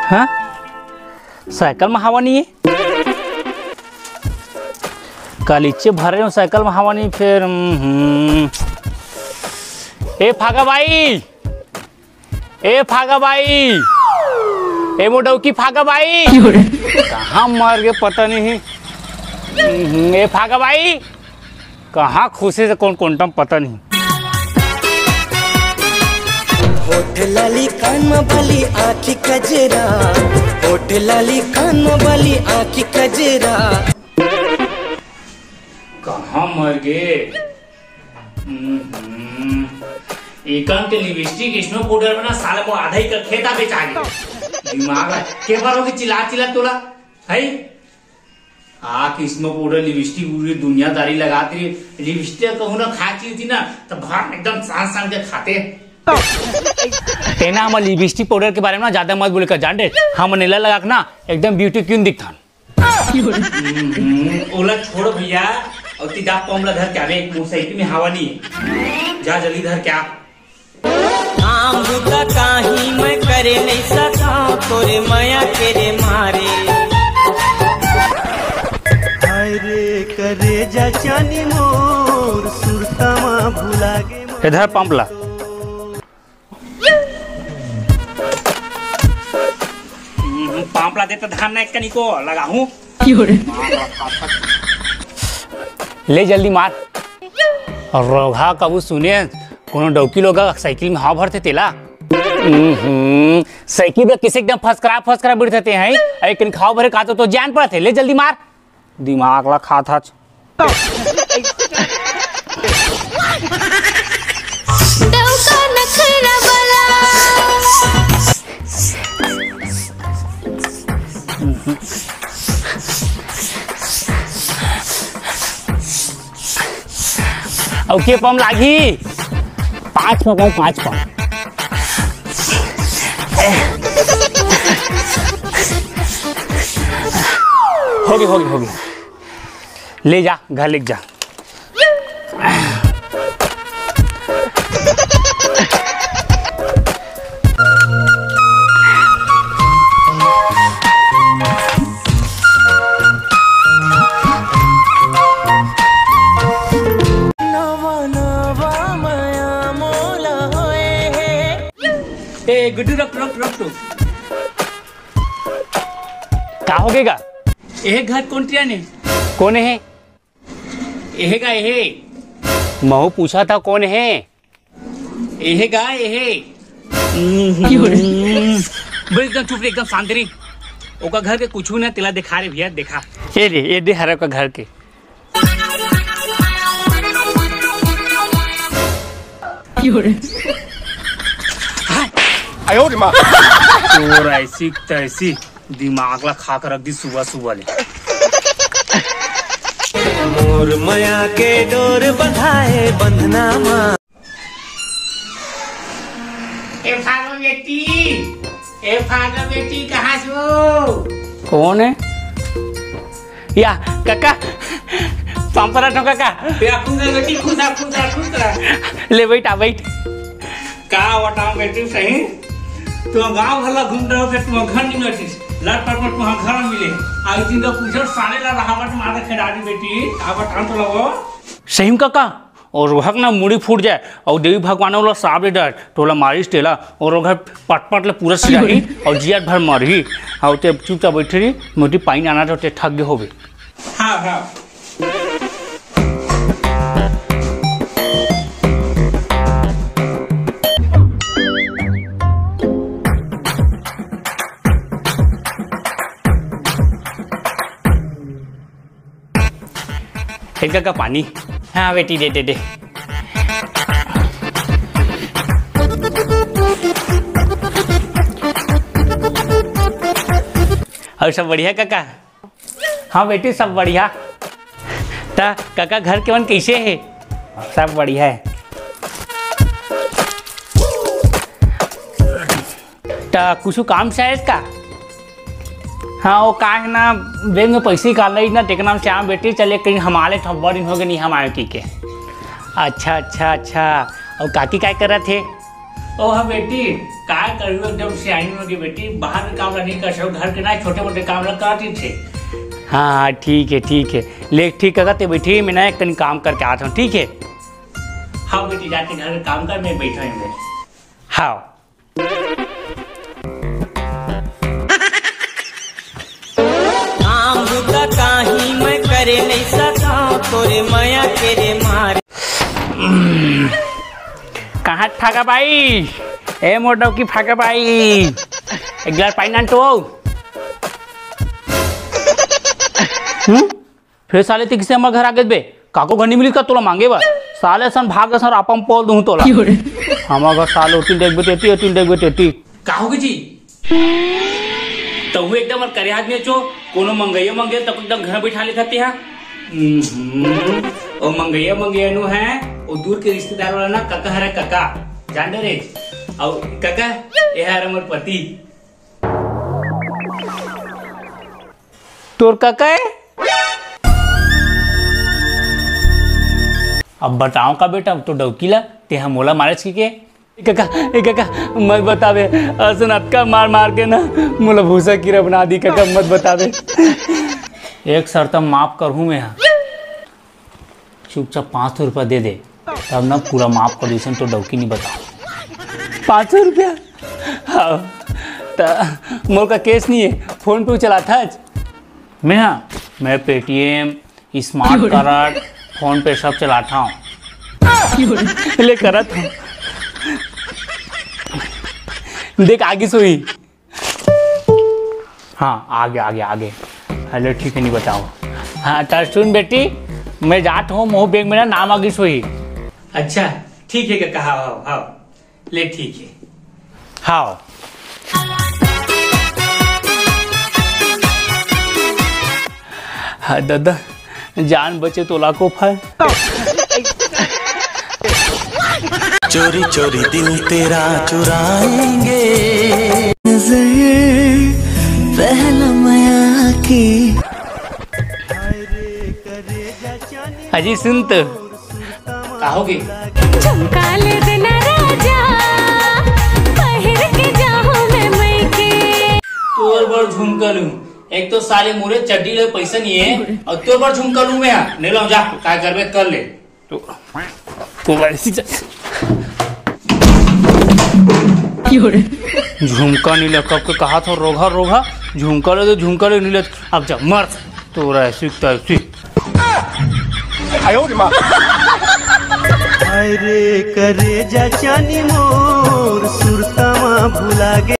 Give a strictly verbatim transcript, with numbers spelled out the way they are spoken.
हाँ, साइकिल में हवा नहीं है। कल इच्चे भरे हूँ साइकिल में हवा नहीं, फिर हम्म, हम्म। ए फागा बाई, ए फागा बाई, ए मोर डौकी फागा बाई, कहाँ मर गे पता नहीं। हम्म, ए फागा बाई, कहाँ खुशी से कोन कोंटम पता नहीं। होठ लाली कान बाली आँखी कजरा, होठ लाली कान बाली आँखी कजरा। कहाँ मर गे? हम्म, एकन के लिपस्टिक, स्नो पाउडर में ना साले मोर आधा ही का खेता बेचा गे। दिमाग है, के बार होगी चिल्ला चिल्ला तोला, है? आ, स्नो पाउडर, लिपस्टिक, पूरी दुनियादारी लगात रही। लिपस्टिक कहूँ ना खाए चीज थी ना, तो भर एकदम सान सान के खाते। तेना हम लिपस्टिक पाउडर के बारे में ना ज्यादा मत बोले कर, जान दे। हम नेला लगा के ना एकदम ब्यूटी क्वीन दिखथन। हम्म, ओला छोड़ भैया, और ती जा पम्प ला धर के आवे, मोटरसाइकिल में हवा नहीं है। जा जल्दी धर के आ। काम बुता काही मैं करे नहीं सका, तोरे मया के रे मारे। हाय रे करे जा चानी मोर, सुरता मा भुला गे मोर। इधर पंप ला। हम्म, पांपला देता धान ना एक कनी को लगाहूं। ले जल्दी मार। रोगहा कबू सुने, कोनो डौकी लोग साइकिल में हवा भरथे तेला। हम्म, साइकिल में किसे एकदम फसकरा फसकरा बिड़थे हैं, एक कनी खाव भरे का तो, तो जान पड़थे। ले जल्दी मार। दिमाग ला खात हच। डौका नखरा वाला। अउ के पंप लागही? पांच पंप, पांच पंप। होगे, होगे, होगे। ले जा, घर लेके जा। ए गुड्डू, रुक, रुक, रुक तू। का होगे गा? एहे घर कोन टिया ने? कोन हे? एहे गा, एहे। महू पूछा था कोन हे? एहे गा, एहे। बोल एकदम चुप रे, एकदम शांत रे। ओका घर के कुछू ना तेला देखा रे भैया, देखा। ये दे, ये दे हर ओका घर के। हाय। आयो रे माँ। तोर ऐसी तैसी दिमाग ला खा कर रख दी सुबह सुबह ले। मोर मया के डोर बंधाए बंधना मा। ए फागो बेटी, ए फागो बेटी, कहाँ छो? कोन हे? या, काका, पांव परत हंव काका। या, खुश रह बेटी, खुश रह, खुश रह, खुश रह। ले बैठ, आ बैठ। का बताओं बेटी, सही? तुम गांव भर ला घूम रहे हो, फिर तुम घर नहीं मिलती। लट पट में तुम घर मिले। आज दिन तो पूछो, साले ला रहावट मार रखे डाली बेटी। का बताऊं तो लगो? सही में काका? अउ रोगहा के ना मुड़ी फूट जाए, अउ देवी भगवान ओला साब ले डर, तोला मारिस तेला, अउ रोगहा पटपट ले पूरा सिराही, अउ जियत भर मरही, अउ ते चुपचाप बैठे रही, मोटी पानी आना तो ते थक गे होबे। हाँ, हाँ। इनका का पानी? हाँ बेटी, दे, दे, दे। अउ सब बढ़िया काका? हाँ बेटी, सब बढ़िया। त काका, घर के मन कैसे हे? सब बढ़िया हे। त कुछु काम से आएस का? हाँ, वो का हे ना, बैंक में पैसे निकालना ही ना, तेकर नाम से आए हंव बेटी, चल एक कहीं हमारे ठब्बा दिन होगे नहीं हम आए की के। अच्छा, अच्छा, अच्छा। अउ काकी काय करत हे? ओ हाँ बेटी, काय करू, एकदम सियानी हो गई बेटी, बाहर के काम ला नहीं कर सकूँ, घर के ना छोटे मोटे काम ला करत ही थे। हाँ, हाँ, ठीक है, ठीक है। ले, ठीक है, ते बैठी, मैं ना एक कन काम करके आत हूँ, ठीक है? हाँ बेटी, जाके घर के काम कर, मैं बैठा हूँ। हाँ। काम बुता काही मैं करे नहीं सका, तोरे मया के रे मारे। कहाँ फागा बाई? ए मोर डौकी फागा बाई, एक गिलास पानी आन तो। हम्म? फेर साले ते किसे हमर घर आ गेस बे? काको घर नहीं मिलिस का तोला मांगे बर? साले सन भाग सन, आपम पोल दूं तोला। हमर घर साले ओतिन देखबे तेती, ओतिन देखबे तेती। का होगे जी? तहु एकदम अउ करे आदमी अचो, कोनो मंगइया मंगइया तको एकदम घर बैठा लेथस तेहा। हम्म, ओ मंगइया मंगइया नो हे, ओ दूर के रिश्तेदार वाला ना कका हरे कका, जान डरेस। अउ कका, ए हरे मोर पति। तोर कका ए? अब बताओं का बेटा, तो डौकी ला, तेहा मोला मारेस कि के? ए कका, ए कका, मत बताबे, असन अतका मार मार के ना, मोला भूसा कीरा बना दी कका, मत बताबे। एक शर्त माफ करहूँ मैं हा। चुपचाप पाँच सौ रुपया दे दे, तब ना पूरा माफ कर दूँ, तो डौकी नहीं बता। पाँच सौ रुपया? हाँ, त मोर का cash नहीं है, PhonePe चलाथस। मैं हा, मैं Paytm, smart card, PhonePe सब चलाता हूँ। ले करत हूँ। देख आगे सोई। हाँ, आगे, आगे, आगे। हेलो, ठीक है, नहीं बताओ। हाँ, त सुन बेटी, मैं जात हूँ, मोहू बैंक में ना नाम आगे सोई। अच्छा, ठीक है कका, हाव, हाव, हाव। ले ठीक है। हाव। हाय ददा, जान बचे तोला को फल। चोरी चोरी दिल तेरा चुराएंगे। नजर पहला मया की। अजी सुन तो। का होगे? झुमका ले देना राजा, पहिर के जाहूं मैं मइके। तोर बर झुमका लूं? एक तो साले मोरे चड्डी ले पैसा नहीं है, अउ तोर बर झुमका लूं मैं? नहीं लाऊं, जा, काय करबे कर ले। तो, तो ऐसी च-, झुमका नहीं ले, कब के कहा था रोगहा रोगहा, झुमका ले दे, झुमका ले नहीं ले, अब जा मर। तोरा ऐसी तैसी। अरे करेजा चानी मोर सुरता मा भुला गे।